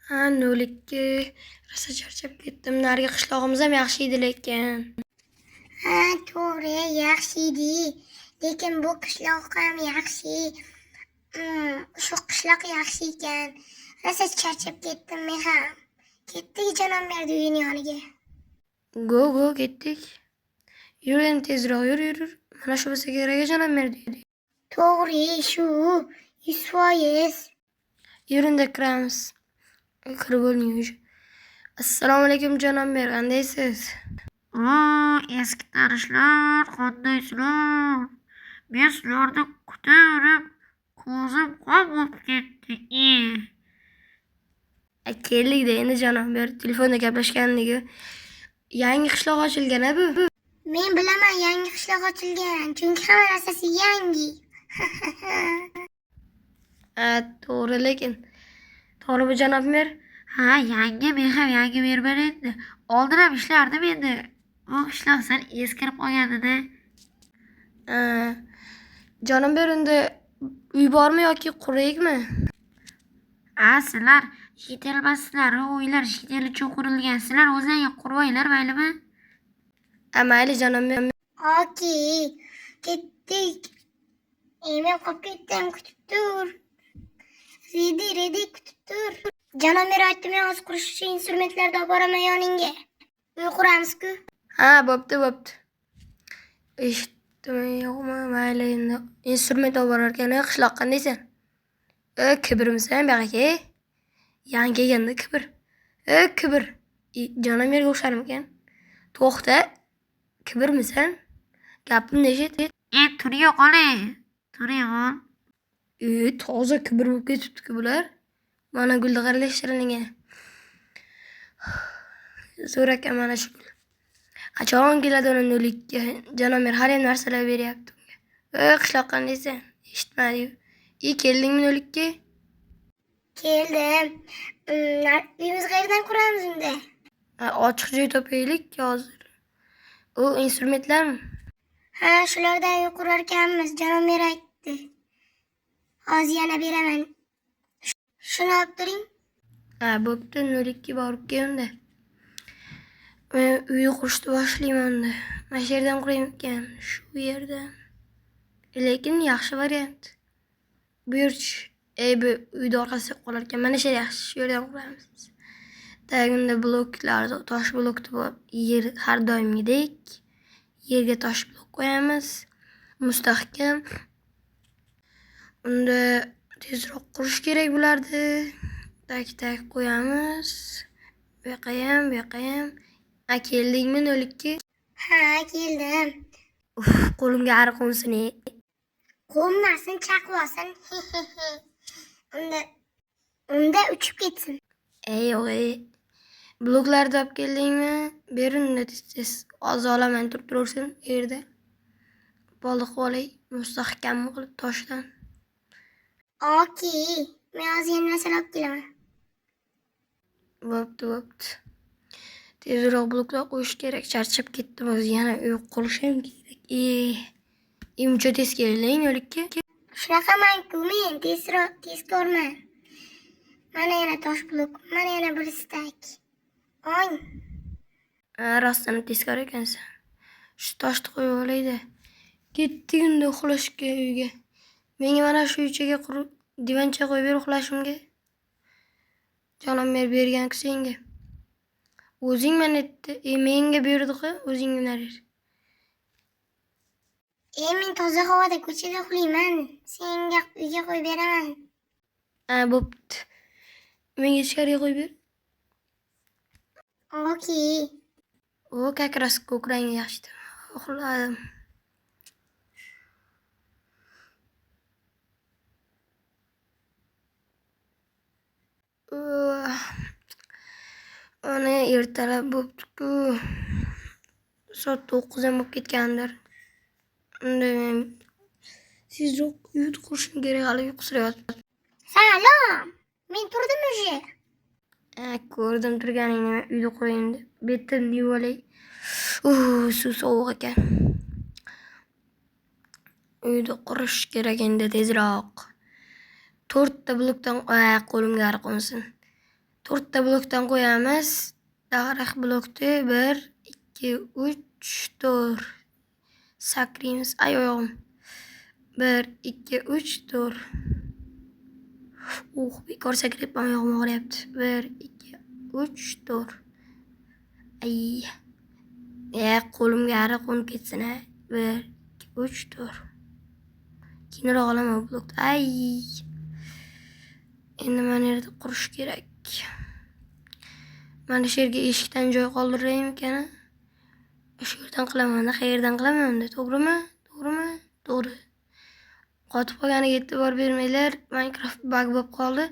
Ha, 02. Rosa charchab ketdim. Narigi qishlog'imiz ham yaxshi edi lekin. Ha, to'g'ri, yaxshi edi. Lekin bu qishloq ham yaxshi. Shu qishloq yaxshi ekan. Rosa charchab ketdim men ham. Ketdik Janomberdi uyini yoniga. Go go ketdik. Yur endi tezroq yur yur yur. Mana shu bo'lsa kerak Janomberdi uyi. To'g'ri, shu 100%. Yur unda kiramiz. Kirib bo'lding уже. Assalomu alaykum Janomber, qandaysiz? Aa, eski tanishlar, qandaysizlar? Men sizlarni kutaverib, ko'zim qon bo'lib ketdi. Keldik-da endi Janomber, telefonda gaplashganligi. Yangi qishloq ochilgan a bu. Men bilaman yangi qishloq ochilgan, chunki hamma narsasi yangi. Ha, to'g'ri lekin. To'g'ri bu Janobmer? Ha, yangi, men ham yangi berman endi. Oldin ham ishlardim endi. Bu qishloq sal eskirib qolgan-da. Ha, Janobmer unda uy bormi yoki qurayikmi? Ha, sizlar yetelmasizlar, u uylar yetel uchun qurilgan. Sizlar o'zlaring qurvanglar, maylimi? Ha, mayli Janobmer. Okey, ketdik. Men qolib ketdim, kutib tur. Ready, ready, kutib tur. Janomber aytdi, men hozir qurish uchun instrumentlarni olib boraman yoningga. Uy quramiz-ku. Ha, bo'pti, bo'pti. Eshitdimi, yo'qmi? Mayli endi instrument olib borar ekan, qishloq qandaysan? Kibrmisan bu yoqqa? Yangi kelganda kibr. Kibr. Janomberga o'xsharmikan? To'xta, kibrmisan? Gapimni eshit. Turing qoling. Turing qol. Toza kibr bo'lib ketibdi-ku bular. Mana gulni qaranglar shirinligini. Zo'r ekan mana shu gul. Qachon keladi uni 02? Janomber har ham narsalar beryapti unga. Qishloq qandaysan? Eshitmadi-yu. Keldingmi 02? Keldim. Uyimizni qayerdan quramiz unda? Ha, ochiq joy topaylik hozir. U instrumentlarmi? Ha, shulardan uy qurar ekanmiz, Janomber aytdi. Hozir yana beraman. Shuni olib turing. Ha, bo'pti, 02 borib kel unda. Men uy qurishni boshlayman unda. Mana shu yerdan quraymikan? Shu yerdan. Lekin yaxshi variant. Bu yer bu uyni orqasida qolar ekan. Mana shu yer yaxshi, shu yerdan quramiz. Tagida bloklar, tosh blokni bu yer har doimgidek. Yerga tosh blok qo'yamiz. Mustahkam. Unda tezroq qurish kerak bularni. Tak tak qo'yamiz. Bu yoqqa ham, bu yoqqa ham. Ha, keldingmi 02? Ha, keldim. Uf, qo'limga ari qo'nsin. Qo'nmasin, chaqib olsin. Unda uchib ketsin. Yo'q, ey. Bloklarni olib keldingmi? Ber unda tez tez. Hozir olaman, turib turursin yerda. Polni qilib olay, mustahkam qilib toshdan. Okey, men hozir yana narsalar olib kelaman. Bo'pti, bo'pti. Tezroq bloklar qo'yish kerak. Charchab ketdim o'zi, yana uy qurishim kerak. Muncha tez kelding 02? Shunaqaman-ku men, tezroq tezkorman. Mana yana tosh blok, mana yana bir stak. Ong. Ha, rostdan tezkor ekansan. Shu toshni qo'yib olayda. Ketdik unda uxlashga uyga. Menga mana shu uychaga qurib divancha qo'yib ber uxlashimga. Janomber bergan-ku senga. O'zing mana yerda, menga berdi-ku, o'zing ber. Men toza havoda ko'chada uxlayman. Senga uyga qo'yib beraman. Ha, bo'pti. Menga ichkariga qo'yib ber. Okey. O, как раз ko'k rangi yaxshi. Uxladim. Ana ertalab bo'pti-ku. Soat 9 ham bo'lib ketgandir. Unda men tezroq uyni qurishim kerak, hali uyqusirayapman. Salom. Men turdim уже. Ha, ko'rdim turganingni, uyni qurayin deb. Betimni yuvib olay. Suv sovuq ekan. Uyni qurish kerak endi tezroq. 4 ta blokdan, qo'limga ari qo'nsin. To'rtta blokdan qo'yamiz. Daraxt blokni 1, 2, 3, 4. Sakraymiz. Ay, oyog'im. 1, 2, 3, 4. Bekor sakrayapman, oyog'im og'riyapti. 1, 2, 3, 4. Ay. Qo'limga ariq qo'nib ketsin, a. 1, 2, 3, 4. Keyinroq olaman bu blokni. Ay. Endi mana yerda qurish kerak. Mana shu yerga eshikdan joy qoldiraymikan? Shu yerdan qilaman-da, qayerdan qilaman unda? To'g'rimi? To'g'rimi? To'g'ri. Qotib qolganiga e'tibor bermanglar. Minecraft bug bo'lib qoldi.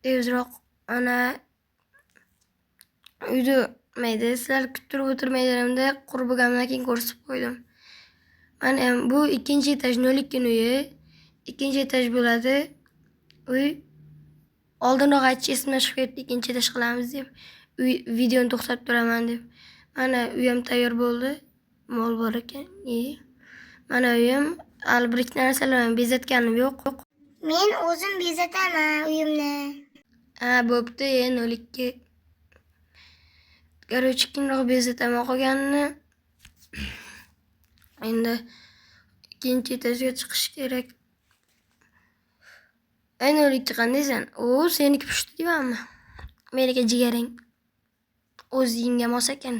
Tezroq ana uyda mayda sizlar kuttirib o'tirmanglar unda qurib bo'lgandan keyin ko'rsatib qo'ydim. Mana bu ikkinchi etaj 02 uyi. Ikkinchi etaj bo'ladi. Uy oldinroq aytish esimdan chiqib ketdi, ikkinchi etaj qilamiz deb. Uy videoni to'xtatib turaman deb. Mana uy ham tayyor bo'ldi. Mol bor ekan. Mana uyim. Hali bir ikkita narsalarni bezatganim yo'q. Men o'zim bezataman uyimni. Ha, bo'pti, 02. Короче, keyinroq bezataman qolganini. Endi ikkinchi etajga chiqish kerak. 02 qandaysan? O, seniki pushti deymanmi? Meniki jigaring. O'zingga mos ekan.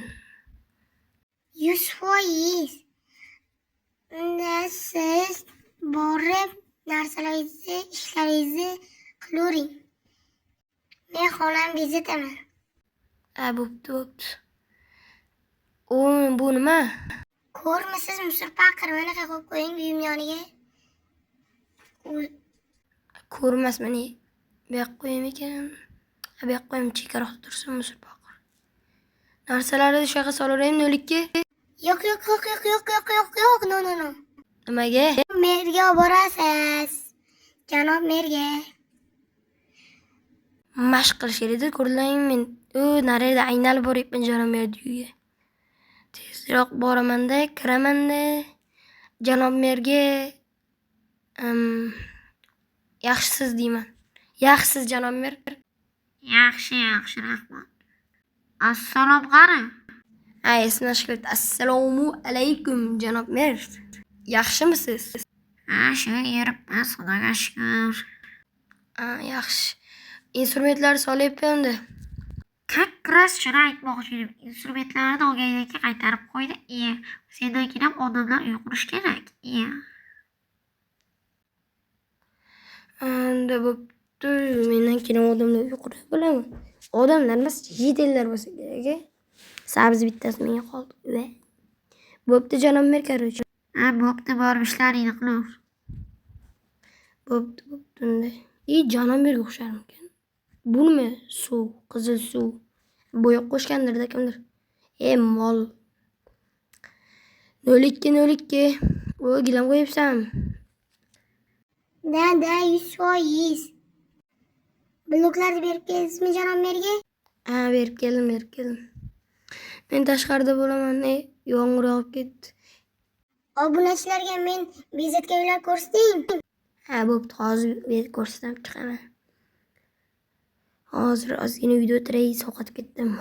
100%. Unda siz borib narsalaringizni, ishlaringizni qilavering. Men xonamni bezataman. Ha, bo'pti, bo'pti. O, bu nima? Ko'rmisiz, musor paqir manaqa qo'yib qo'ying uyim yoniga. Ko'rmasman. Bu yoqqa qo'yaymi ekan? Ha, bu yoqqa qo'yayim, chekkaroqda tursin musor paqir. Narsalarni shu yoqqa solaveraymi 02? Yo'q, yo'q, yo'q, yo'q, yo'q, yo'q, yo'q, yo'q, no, no, no. Nimaga? Merga olib borasiz. Janob merga. Mashq qilish kerak edi, ko'rdinglarmi men u narida aynalib boryapman janob merni uyiga. Tezroq boramanda, kiramanda janob merga yaxshisiz deyman. Yaxshisiz janob mer. Yaxshi, yaxshi, rahmat. Assalom qani? Ha, esimdan chiqib ketdi. Assalomu alaykum janob mer. Yaxshimisiz? Ha, shu yuribmiz, Xudoga shukr. Ha, yaxshi. Instrumentlarni solyapman endi. Как раз shuni aytmoqchi edim. Instrumentlarni olgandan keyin qaytarib qo'ydi. Sendan keyin ham odamlar uy qurish kerak. Endi bo'pti. Mendan keyin odamlar uy quradi bilaman. Odamlar emas, jitellar bo'lsa kerak. Sabzi bittasi menga qoldi. Va. Bo'pti janob mer, короче. Ha, bo'pti, borib ishlaringni qilaver. Bo'pti, bo'pti unda. Janob merga o'xsharmikan? Bu nima? Suv, qizil suv. Bo'yoq qo'shgandir-da kimdir. Mol. 02 02. O, gilam qo'yibsan. Da, da, 100%. Bloklarni berib keldingizmi janob merga? Ha, berib keldim, berib keldim. Men tashqarida bo'laman. Yomg'ir yog'ib ketdi. Obunachilarga men bezatgan uylar ko'rsating. Ha, bo'pti, hozir ko'rsatib chiqaman. Hozir ozgina uyda o'tiray, sovqotib ketdim.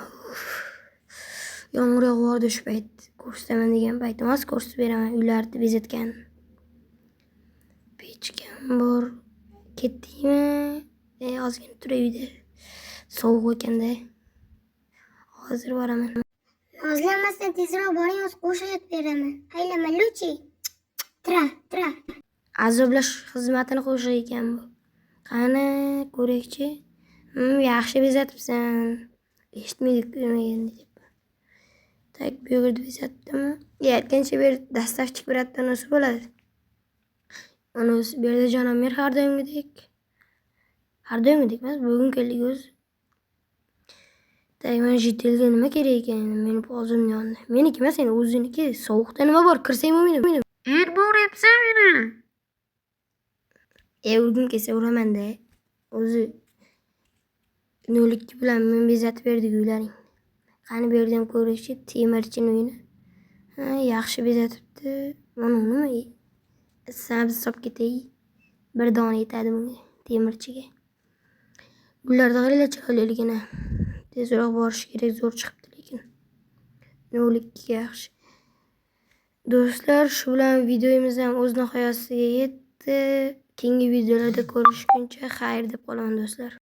Yomg'ir yog'yordi shu payt. Ko'rsataman degan paytim hozir ko'rsatib beraman uylarni bezatgan. Pechkam bor. Ketdikmi? Ozgina turay uyda. Sovuq ekanda. Hozir boraman. Nozlanmasdan tezroq boring, hozir qo'shiq aytib beraman. Aylama luchi. Tra, tra. Azoblash xizmatini qo'shig'i ekan bu. Qani ko'rakchi? Yaxshi bezatibsan. Eshitmaydi, ko'rmagan deb. Tak, bu yerda bezatdimi? Aytgancha bu yer dastavchik biratdan o'si bo'ladi. Uni o'zi bu yerda janob mer har doimgidek. Har doimgidek emas, bugun keldik o'zi. Tak, mana jitelga nima kerak ekan endi meni pozimni yonida. Meniki emas endi, o'ziniki. Sovuqda nima bor? Kirsang bo'lmaydi. Nima uryapsan meni? Urgim kelsa uraman-da. O'zi 02 bilan men bezatib berdik uylaring. Qani bu yerda ham ko'rishchi temirchini uyini. Ha, yaxshi bezatibdi. Mana nima? Sabzi solib ketay. Bir dona yetadi bunga temirchiga. Gullarni qaranglar chiroyliligini. Tezroq borish kerak, zo'r chiqibdi lekin. 02 yaxshi. Do'stlar, shu bilan videomiz ham o'z nihoyasiga yetdi. Keyingi videolarda ko'rishguncha xayr deb qolaman do'stlar.